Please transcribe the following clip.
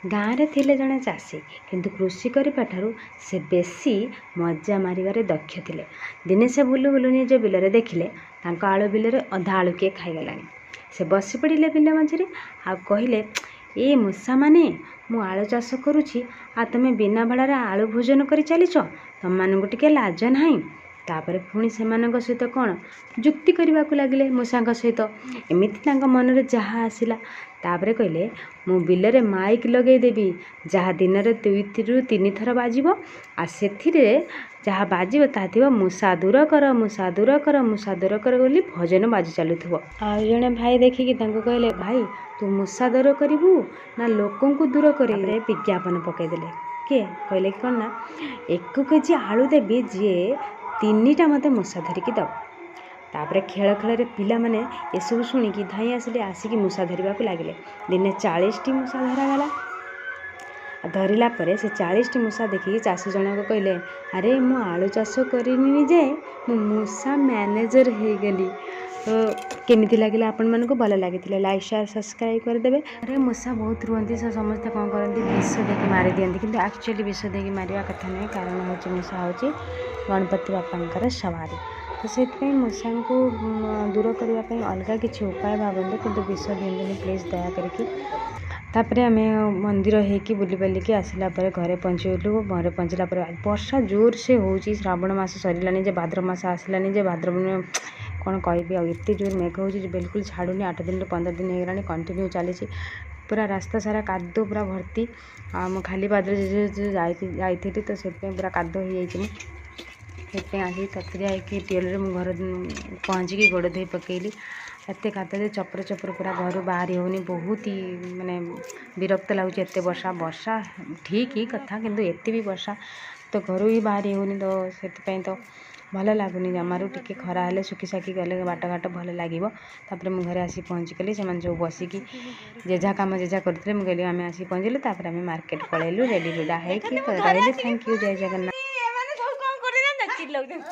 ଗାଁରେ ଥିଲେ ଜଣେ ଚାଷୀ। କିନ୍ତୁ କୃଷି କରିବା ଠାରୁ ସେ ବେଶୀ ମଜା ମାରିବାରେ ଦକ୍ଷ ଥିଲେ। ଦିନେ ସେ ବୁଲୁ ବୁଲୁ ନିଜ ବିଲରେ ଦେଖିଲେ, ତାଙ୍କ ଆଳୁ ବିଲରେ ଅଧା ଆଳୁ କିଏ ଖାଇଗଲାଣି। ସେ ବସି ପଡ଼ିଲେ ବିଲ ମଝିରେ ଆଉ କହିଲେ, "ଏ ମୂଷାମାନେ, ମୁଁ ଆଳୁ ଚାଷ କରୁଛି ଆଉ ତୁମେ ବିନା ଭଡ଼ାରେ ଆଳୁ ଭୋଜନ କରି ଚାଲିଛ। ତୁମମାନଙ୍କୁ ଟିକେ ଲାଜ ନାହିଁ?" ତାପରେ ପୁଣି ସେମାନଙ୍କ ସହିତ କ'ଣ ଯୁକ୍ତି କରିବାକୁ ଲାଗିଲେ ମୂଷାଙ୍କ ସହିତ। ଏମିତି ତାଙ୍କ ମନରେ ଯାହା ଆସିଲା। ତାପରେ କହିଲେ, "ମୁଁ ବିଲରେ ମାଇକ୍ ଲଗେଇଦେବି, ଯାହା ଦିନରେ ଦୁଇରୁ ତିନି ଥର ବାଜିବ। ଆଉ ସେଥିରେ ଯାହା ବାଜିବ ତାହା ଥିବ 'ମୂଷା ଦୂର କର, ମୂଷା ଦୂର କର, ମୂଷା ଦୂର କର' ବୋଲି ଭଜନ ବାଜି ଚାଲୁଥିବ।" ଆଉ ଜଣେ ଭାଇ ଦେଖିକି ତାଙ୍କୁ କହିଲେ, "ଭାଇ, ତୁ ମୂଷା ଦୂର କରିବୁ ନା ଲୋକଙ୍କୁ ଦୂର କରିବୁ?" ବିଜ୍ଞାପନ ପକାଇଦେଲେ। କିଏ କହିଲେ କି କ'ଣ ନା, "1 କେଜି ଆଳୁ ଦେବି, ଯିଏ ତିନିଟା ମୋତେ ମୂଷା ଧରିକି ଦେବ।" ତାପରେ ଖେଳ ଖେଳରେ ପିଲାମାନେ ଏସବୁ ଶୁଣିକି ଧାଇଁ ଆସିଲେ। ଆସିକି ମୂଷା ଧରିବାକୁ ଲାଗିଲେ। ଦିନେ 40ଟି ମୂଷା ଧରାଗଲା। ଧରିଲା ପରେ ସେ 40ଟି ମୂଷା ଦେଖିକି ଚାଷୀ ଜଣକ କହିଲେ, "ଆରେ, ମୁଁ ଆଳୁ ଚାଷ କରିନି ଯେ ମୁଁ ମୂଷା ମ୍ୟାନେଜର୍ ହେଇଗଲି।" ତ କେମିତି ଲାଗିଲା ଆପଣମାନଙ୍କୁ? ଭଲ ଲାଗିଥିଲେ ଲାଇକ୍, ସେୟାର, ସବସ୍କ୍ରାଇବ୍ କରିଦେବେ। ଆରେ, ମୂଷା ବହୁତ ରୁହନ୍ତି। ସେ ସମସ୍ତେ କ'ଣ କରନ୍ତି? ବିଷ ଦେଇକି ମାରିଦିଅନ୍ତି। କିନ୍ତୁ ଆକ୍ଚୁଆଲି ବିଷ ଦେଇକି ମାରିବା କଥା ନୁହେଁ। କାରଣ ହେଉଛି, ମୂଷା ହେଉଛି ଗଣପତି ବାପାଙ୍କର ସବାରି। ତ ସେଥିପାଇଁ ମୂଷାଙ୍କୁ ଦୂର କରିବା ପାଇଁ ଅଲଗା କିଛି ଉପାୟ ଭାବନ୍ତୁ, କିନ୍ତୁ ବିଷ ଦିଅନ୍ତୁନି ପ୍ଲିଜ୍, ଦୟା କରିକି। ତାପରେ ଆମେ ମନ୍ଦିର ହେଇକି ବୁଲି ବାଲିକି ଆସିଲା ପରେ ଘରେ ପହଞ୍ଚିଗଲୁ। ଘରେ ପହଞ୍ଚିଲା ପରେ ବର୍ଷା ଜୋରସେ ହେଉଛି। ଶ୍ରାବଣ ମାସ ସରିଲାଣି ଯେ ଭାଦ୍ରବ ମାସ ଆସିଲାଣି ଯେ ଭାଦ୍ରବ, କ'ଣ କହିବି ଆଉ। ଏତେ ଜୋର ମେଘ ହେଉଛି ଯେ ବିଲକୁଲ ଛାଡ଼ୁନି। 8 ଦିନରୁ 15 ଦିନ ହେଇଗଲାଣି, କଣ୍ଟିନ୍ୟୁ ଚାଲିଛି। ପୁରା ରାସ୍ତା ସାରା କାଦୁଅ ପୁରା ଭର୍ତ୍ତି। ଆଉ ମୁଁ ଖାଲି ପାଦରେ ଯାଇଥିଲି, ତ ସେଥିପାଇଁ ପୁରା କାଦୁଅ ହେଇଯାଇଛି ମୁଁ। ସେଥିପାଇଁ ଆସିକି ତରତରିଆ ହେଇକି ଟ୍ୟୁବୱେଲରେ ମୁଁ ଘରେ ପହଞ୍ଚିକି ଗୋଡ଼ ଧୋଇ ପକେଇଲି। ଏତେ କାଦୁଅ ଯେ ଚପର ଚପର ପୁରା, ଘରୁ ବାହାରି ହେଉନି। ବହୁତ ହି ମାନେ ବିରକ୍ତ ଲାଗୁଛି ଏତେ ବର୍ଷା। ବର୍ଷା ଠିକ୍ କଥା, କିନ୍ତୁ ଏତେ ବି ବର୍ଷା ତ ଘରୁ ହିଁ ବାହାରି ହେଉନି। ତ ସେଥିପାଇଁ ତ ଭଲ ଲାଗୁନି ଜମାରୁ। ଟିକେ ଖରା ହେଲେ ଶୁଖି ଶାଖି ଗଲେ ବାଟଘାଟ ଭଲ ଲାଗିବ। ତାପରେ ମୁଁ ଘରେ ଆସିକି ପହଞ୍ଚିଗଲି। ସେମାନେ ସବୁ ବସିକି ଯେଝା କାମ ଯେଝା କରୁଥିଲେ। ମୁଁ କହିଲି, ଆମେ ଆସିକି ପହଞ୍ଚିଲୁ। ତାପରେ ଆମେ ମାର୍କେଟ ପଳେଇଲୁ ରେଡ଼ି ରୁଡ଼ା ହେଇକି। ତ ରହିଲି, thank you, Jay Jagannath. ଏମାନେ ସବୁ କଣ କରୁଛନ୍ତି? ଚିଲଉଛନ୍ତି।